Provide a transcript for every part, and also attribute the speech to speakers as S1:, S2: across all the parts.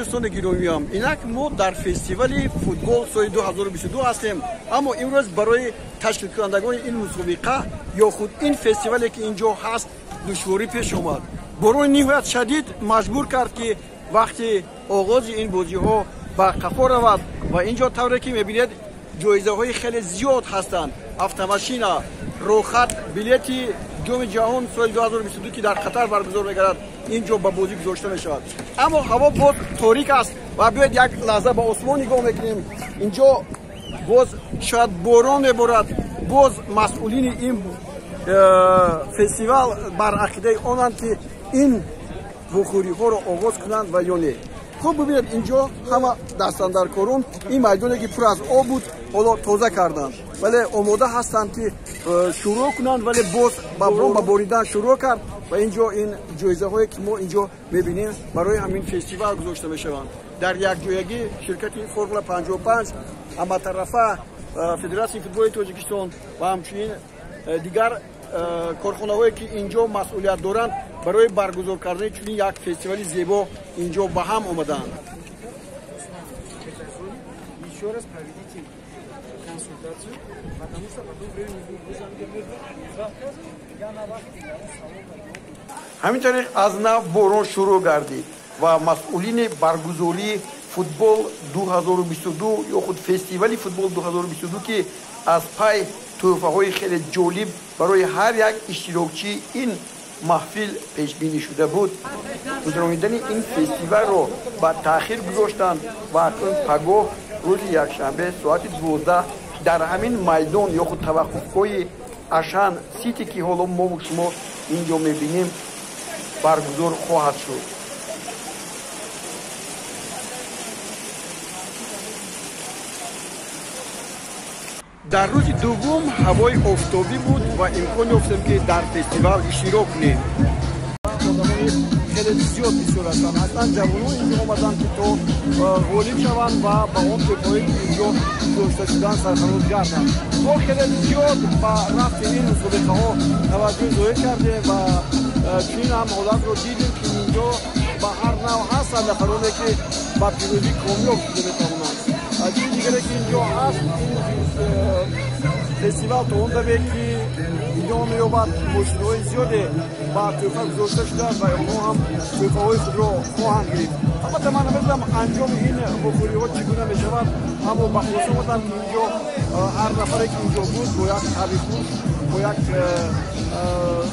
S1: Дӯстони гиромиам, инак мо дар фестивали футбол соли 2022 ҳастем. Аммо имрӯз барои ташкилкунандагони ин мусобиқа ё худ ин фестивале ки инҷо ҳаст душворӣ пеш омад. Борони ниҳоят шадид маҷбур кард, ки вақти оғози ин бозиҳо ба қафо равад ва инҷо тавре ки мебинед ҷоизаҳои хеле зиёд ҳастанд. Автомашина, рохат, билети ҷоми ҷаҳон соли 2022 ки дар Қатар баргузор мегардад, инҷо ба бозӣ гузошта мешавад. Аммо ҳаво боз торик аст ва биёед як лаҳза ба осмон нигоҳ мекунем. Инҷо боз шояд борон меборад. Боз масъулини ин фестивал бар ақидаи онанд, ки ин вухӯриҳоро оғоз кунанд ва ё не. Хуб, бибинед, инҷо ҳама дастандаркорон ин майдоне ки пур аз об буд, ҳоло тоза карданд, вале омода ҳастанд, ки шурӯъ кунанд, вале боз борон ба боридан шурӯъ кард ва инҷо ин ҷоизаҳое ки мо инҷо мебинем барои ҳамин фестивал гузошта мешаванд. Дар якҷоягӣ ширкати Формула 55, ҳаматарафа Федератсияи футболи Тоҷикистон ва ҳамчунин дигар корхонаҳое ки инҷо масъулият доранд, барои баргузор кардани чунин як фестивали зебо инҷо ба ҳам омадаанд.
S2: Еще раз проведите консультацию, потому что потом времени будет.
S1: Ҳамин тариқ аз нав борон шурӯъ гардид ва масъулини баргузории футбол 2022 ё худ фестивали футбол 2022, ки аз пай тӯҳфаҳои хеле ҷолиб барои ҳар як иштирокчии ин маҳфил пешбинӣ шуда буд, гузаронидани ин фестивалро ба таъхир гузоштанд ва акнун пагоҳ рӯзи якшанбе соати 12 дар ҳамин майдон ё худ таваққуфгоҳи Ашан Сити, ки ҳоло мову шумо инҷо мебинем, баргузор хоҳад шуд. Дар рӯзи дуввум ҳавои офтобӣ буд ва имкон ёфтем, ки дар фестивал иштирок кунем. Одамони хеле зиёд бисёр ҳастанд. Аслан ҷавонон инҷо омаданд, ки то ғолиб шаванд ва ба он тӯҳфаҳое ки инҷо гузошта шуданд сарфароз гарданд. Мо хеле зиёд ба рафти ин мусобиқаҳо таваҷҷӯҳ зоҳир кардем ва чунин ҳам ҳолатро дидем, ки инҷо ба ҳар нав ҳастанд нафароне, ки ба пирӯзӣ комёб шуда метавонанд. Чизи дигаре ки инҷо ҳаст, ин фестивал то он даме ки идома меёбад, мошинаҳои зиёде ба тӯҳфа гузошта шуданд ва онҳо ҳам тӯҳфаҳои худро хоҳанд гирифт. Албатта, ман намедонам анҷоми ин вохӯриҳо чӣ гуна мешавад, аммо ба хулоса омадам, ки инҷо ҳар нафаре ки инҷо буд, бо як таби хуш, бо як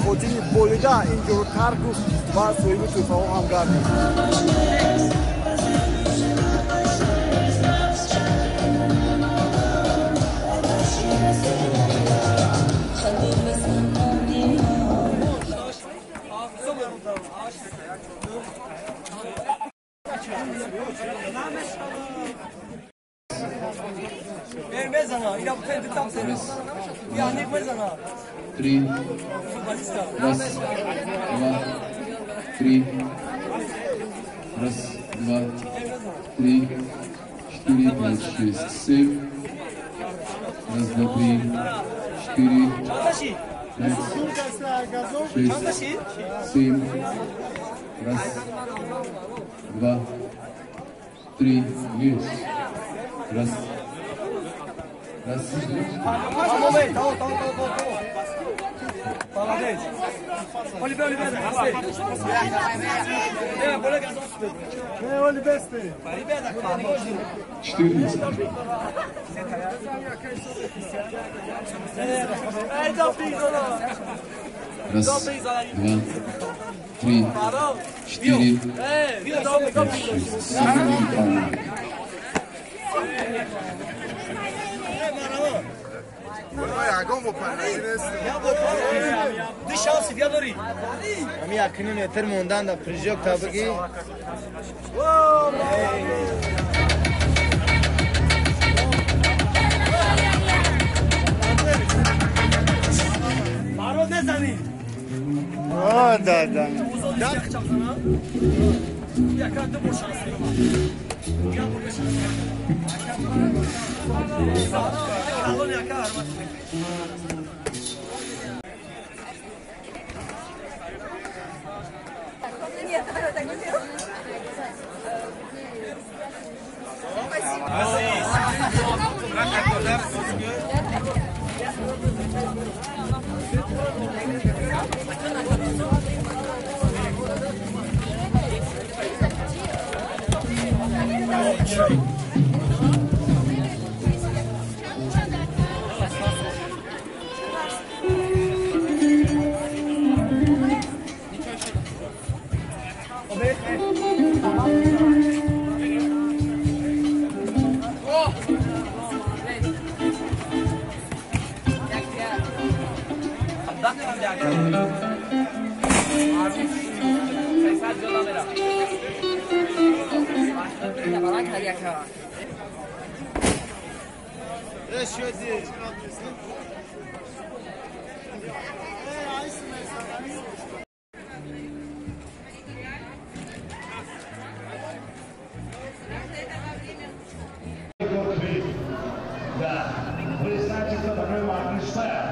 S1: хотири болида инҷоро тарк гуфт ва соҳиби тӯҳфаҳо ҳам гардид.
S3: Три, раз, два, три, раз, два, три, четыре, пять, шесть, семь, раз, два, три, четыре, пять, шесть, семь, раз, два, три, есть, раз, раз. 14. Раз, два, три, четыре, пять, шесть, семь.
S2: Ами якни метр мондан да прыжок та бигӣ.
S4: Барод незанӣ.
S2: О, да, да.
S5: Нет, так не.
S4: Да, вы знаете, кто такой Моргенштерн?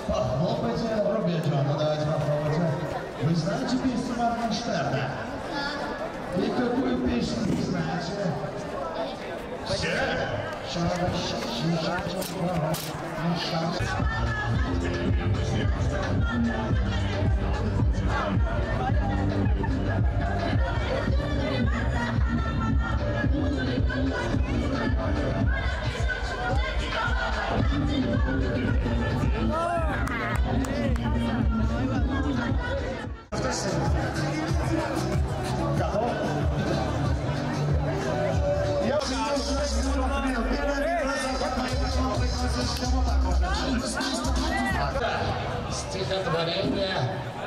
S4: Похлопайте Рубеджану, давайте попробуйте. Вы знаете песню Моргенштерна? Да. И какую песню вы знаете? Все? Готов? Стихотворение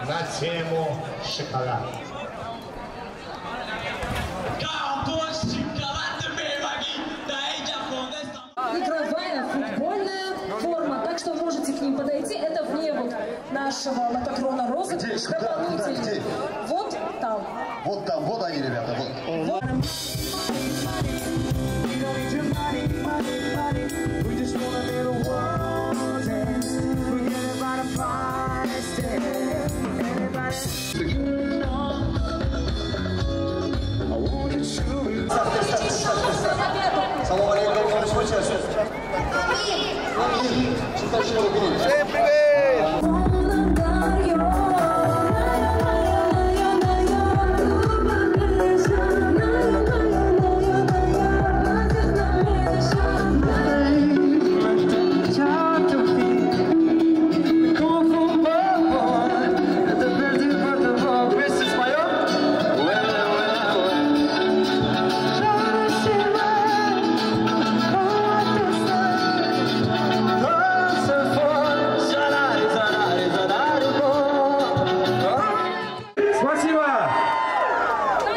S4: на тему шоколада.
S5: Игровая футбольная форма, так что можете к ним подойти. Это вне вот нашего лототрона розыгрыш дополнительный. Вот там.
S4: Вот там, вот они, ребята. Вот.
S1: Салам алейкум. Всем привет!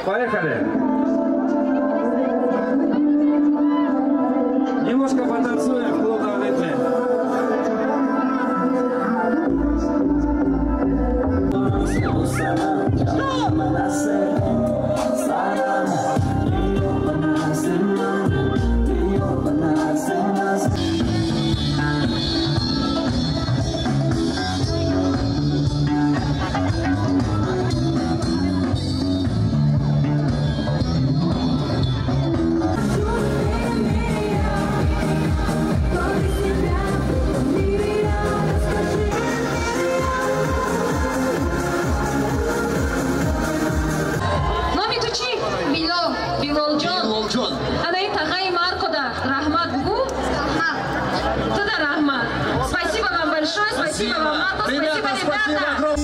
S2: Поехали! Немножко потанцуем в плотном ритме.
S5: Спасибо вам большое, спасибо вам, Марко, спасибо, ребята!